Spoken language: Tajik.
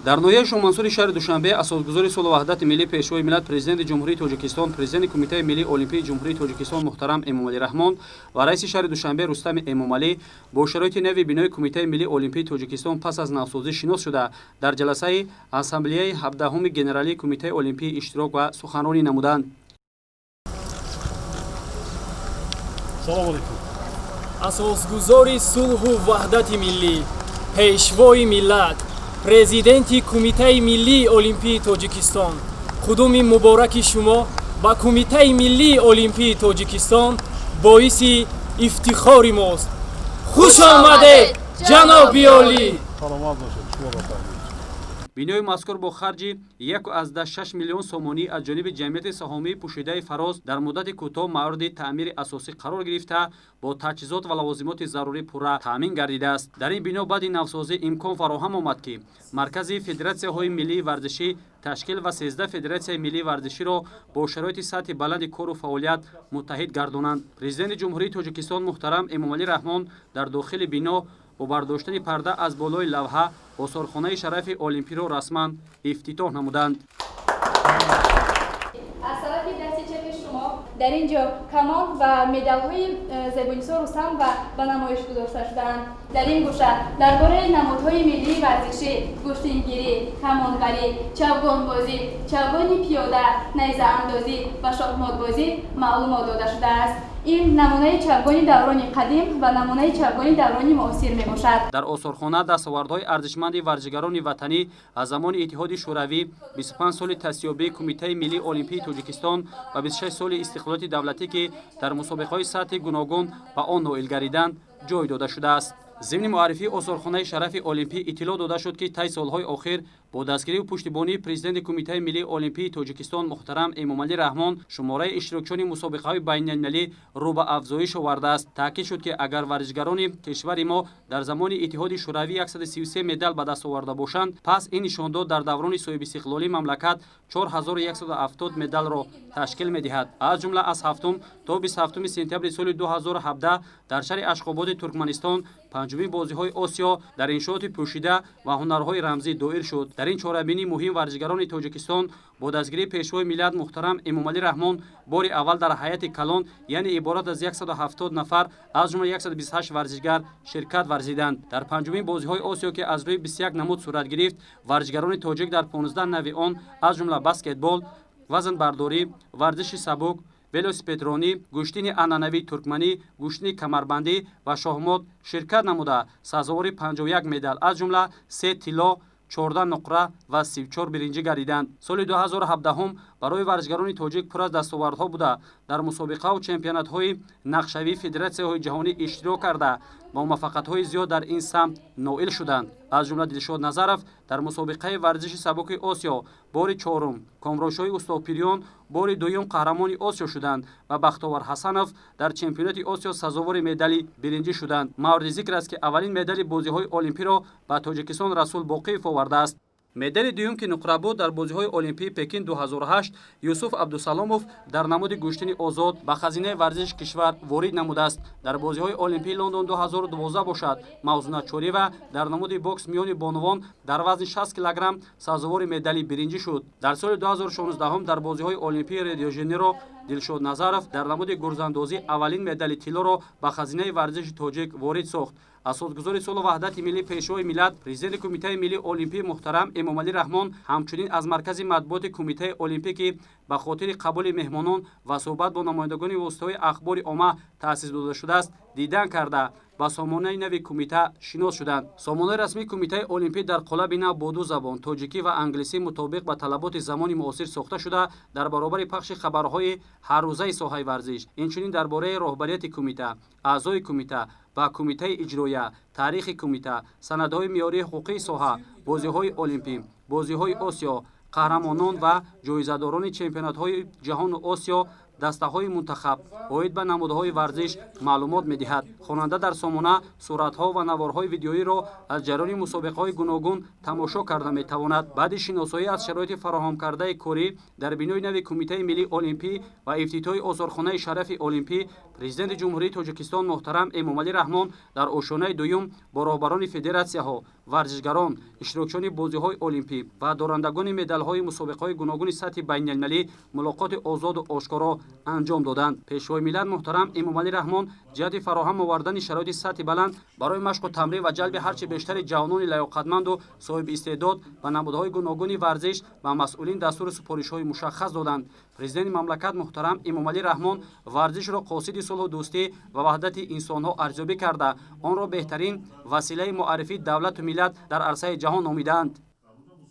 Дар ноҳияи Шоҳмансури шаҳри Душанбе асосгузори сулҳу ваҳдати миллӣ, Пешвои миллат, Президенти Ҷумҳурии Тоҷикистон, Президенти Кумитаи миллии Олимпии Ҷумҳурии Тоҷикистон муҳтарам Эмомалӣ Раҳмон ва раиси шаҳри Душанбе Рустами Эмомалӣ бо шароити нави бинои Кумитаи миллии Олимпии Тоҷикистон пас аз навсозӣ шинос шуда, дар ҷаласаи Ассамблеяи 17-уми Генералии Кумитаи Олимпӣ иштирок ва суханронӣ намуданд. Салом алейкум. Асосгузори сулҳу ваҳдати миллӣ, Пешвои миллат, Президенти Кумитаи миллии Олимпии Тоҷикистон, қудуми мубораки шумо ба Кумитаи миллии Олимпии Тоҷикистон боиси ифтихори мост. Хуш омадед, ҷаноби олӣ! Саломат бошед, шумо бафармоед. Бинои мазкур бо харҷи 1,6 миллион сомонӣ аз ҷониби ҷамъияти саҳомии пӯшидаи Фароз дар муддати кӯтоҳ мавриди таъмири асосӣ қарор гирифта, бо таҷҳизот ва лавозимоти зарурӣ пурра таъмин гардидааст. Дар ин бино баъди навсозӣ имкон фароҳам омад, ки маркази федератсияҳои миллии варзишӣ ташкил ва 13 федератсияи миллии варзиширо бо шароити сатҳи баланди кору фаъолият муттаҳид гардонанд. Президенти Ҷумҳурии Тоҷикистон муҳтарам Эмомалӣ Раҳмон дар дохили бино бо бардоштани парда аз болои лавҳа осорхонаи шарафи олимпиро расман ифтитоҳ намуданд. Аз тарафи дасти чапи шумо дар ин ҷо камон ва медалҳои Зебонисо Рустам ва ба намоиш гузошта шудаанд. Дар ин гӯша дар бораи намудҳои миллии варзишӣ, гӯштингирӣ, камонварӣ, чавгонбозӣ, чавгони пиёда, найзаандозӣ ва шоҳмотбозӣ маълумот дода шудааст. Ин намунаи чавгони даврони қадим ва намунаи чавгони даврони муосир мебошад. Дар осорхона дастовардҳои арзишманди варзишгарони ватанӣ аз замони Иттиҳоди Шӯравӣ, 25 соли таъсисёбии Кумитаи миллии Олимпии Тоҷикистон ва 26 соли истиқлолияти давлатӣ, ки дар мусобиқаҳои сатҳи гуногун ба он ноил гардиданд, ҷой дода шудааст. Зимни муаррифии осорхонаи шарафи олимпӣ иттилоъ дода шуд, ки тай солҳои охир бо дастгирию пуштибонии Президенти Кумитаи миллии Олимпии Тоҷикистон муҳтарам Эмомалӣ Раҳмон шумораи иштирокчиёни мусобиқаҳои байналмилалӣ рӯ ба афзоиш овардааст. Таъкид шуд, ки агар варзишгарони кишвари мо дар замони Иттиҳоди Шӯравӣ 133 медал ба даст оварда бошанд, пас ин нишондод дар даврони соҳибистиқлолии мамлакат 4170 медалро ташкил медиҳад. Аз ҷумла аз 7 то 27 сентябри соли 2017 дар шаҳри Ашхободи Туркманистон панҷумин бозиҳои Осиё дар иншооти пӯшида ва ҳунарҳои рамзӣ доир шуд. Дар ин чорабинии муҳим варзишгарони Тоҷикистон бо дастгирии Пешвои миллат муҳтарам Эмомалӣ Раҳмон бори аввал дар ҳайати калон, яъне иборат аз 170 нафар, аз ҷумла 128 варзишгар ширкат варзиданд. Дар панҷумин бозиҳои Осиё, ки аз рӯи 21 намуд сурат гирифт, варзишгарони тоҷик дар 15 нави он, аз ҷумла баскетбол, вазнбардорӣ, варзиши сабук, велосипедронӣ, гӯштини анъанавии туркманӣ, гӯштини камарбандӣ ва шоҳмот ширкат намуда, сазовори 51 медал, аз ҷумла се тилло, 14 нуқра ва 34 биринҷӣ гардиданд. Соли 2017 барои варзишгарони тоҷик пур аз дастовардҳо буда, дар мусобиқаву чемпионатҳои нақшавии федератсияҳои ҷаҳонӣ иштирок карда, бо муваффақиятҳои зиёд дар ин самт ноил шуданд. Аз ҷумла Дилшод Назаров дар мусобиқаи варзиши сабуки Осиё бори чорум, Комроншоҳи Устопириён бори дуюм қаҳрамони Осиё шуданд ва Бахтовар Ҳасанов дар чемпионати Осиё сазовори медали биринҷӣ шуданд. Мавриди зикр аст, ки аввалин медали бозиҳои олимпиро ба Тоҷикистон Расул Боқиев овардааст. Медали дуюм, ки нуқра буд, дар бозиҳои олимпии Пекин 2008 Юсуф Абдусаломов дар намуди гӯштини озод ба хазинаи варзиши кишвар ворид намудааст. Дар бозиҳои олимпии Лондон 2012 бошад, Мавзуна Чориева дар намуди бокс миёни бонувон дар вазни 60 килограмм сазовори медали биринҷӣ шуд. Дар соли 2016 дар бозиҳои олимпии Рио-де-Жанейро Дилшод Назаров дар намуди гурзандозӣ аввалин медали тиллоро ба хазинаи варзиши тоҷик ворид сохт. Асосгузори сулҳу ваҳдати миллӣ, Пешвои миллат, Президенти Кумитаи миллии Олимпӣ муҳтарам Эмомалӣ Раҳмон ҳамчунин аз маркази матбуоти Кумитаи Олимпӣ, ки ба хотири қабули меҳмонон ва суҳбат бо намояндагони воситаҳои ахбори омма таъсис дода шудааст, дидан карда, ба сомонаи нави кумита шинос шуданд. Сомонаи расмии Кумитаи Олимпӣ дар қолаби нав бо ду забон, тоҷикӣ ва англисӣ, мутобиқ ба талаботи замони муосир сохта шуда, дар баробари пахши хабарҳои ҳаррӯзаи соҳаи варзиш, инчунин дар бораи роҳбарияти кумита, аъзои кумита ва кумитаи иҷроия, таърихи кумита, санадҳои меъёрии ҳуқуқии соҳа, бозиҳои олимпӣ, бозиҳои Осиё, қаҳрамонон ва ҷоизадорони чемпионатҳои ҷаҳону Осиё, дастаҳои мунтахаб, оид ба намудҳои варзиш маълумот медиҳад. Хонанда дар сомона суратҳо ва наворҳои видеоиро аз ҷараёни мусобиқаҳои гуногун тамошо карда метавонад. Баъди шиносоӣ аз шароити фароҳамкардаи корӣ дар бинои нави Кумитаи миллии олимпӣ ва ифтитоҳи осорхонаи шарафи олимпӣ, Президенти Ҷумҳурии Тоҷикистон муҳтарам Эмомалӣ Раҳмон дар ошёнаи дуюм бо роҳбарони федератсияҳо, Варзишгарон, иштирокчиёни бозиҳои олимпӣ ва дорандагони медалҳои мусобиқаҳои гуногуни сатҳи байналмилалӣ мулоқоти озоду ошкоро анҷом доданд. Пешвои миллат муҳтарам Эмомалӣ Раҳмон ҷиҳати фароҳам овардани шароити сатҳи баланд барои машқу тамрин ва ҷалби ҳарчи бештари ҷавонони лаёқатманду соҳиби истеъдод ба намудҳои гуногуни варзиш ба масъулин дастуру супоришҳои мушаххас доданд. Президенти мамлакат муҳтарам Эмомалӣ Раҳмон варзишро қосиди сулҳу дӯстӣ ва ваҳдати инсонҳо арзёбӣ карда, онро беҳтарин василаи муаррифии давлату миллат дар арсаи ҷаҳон номидаанд.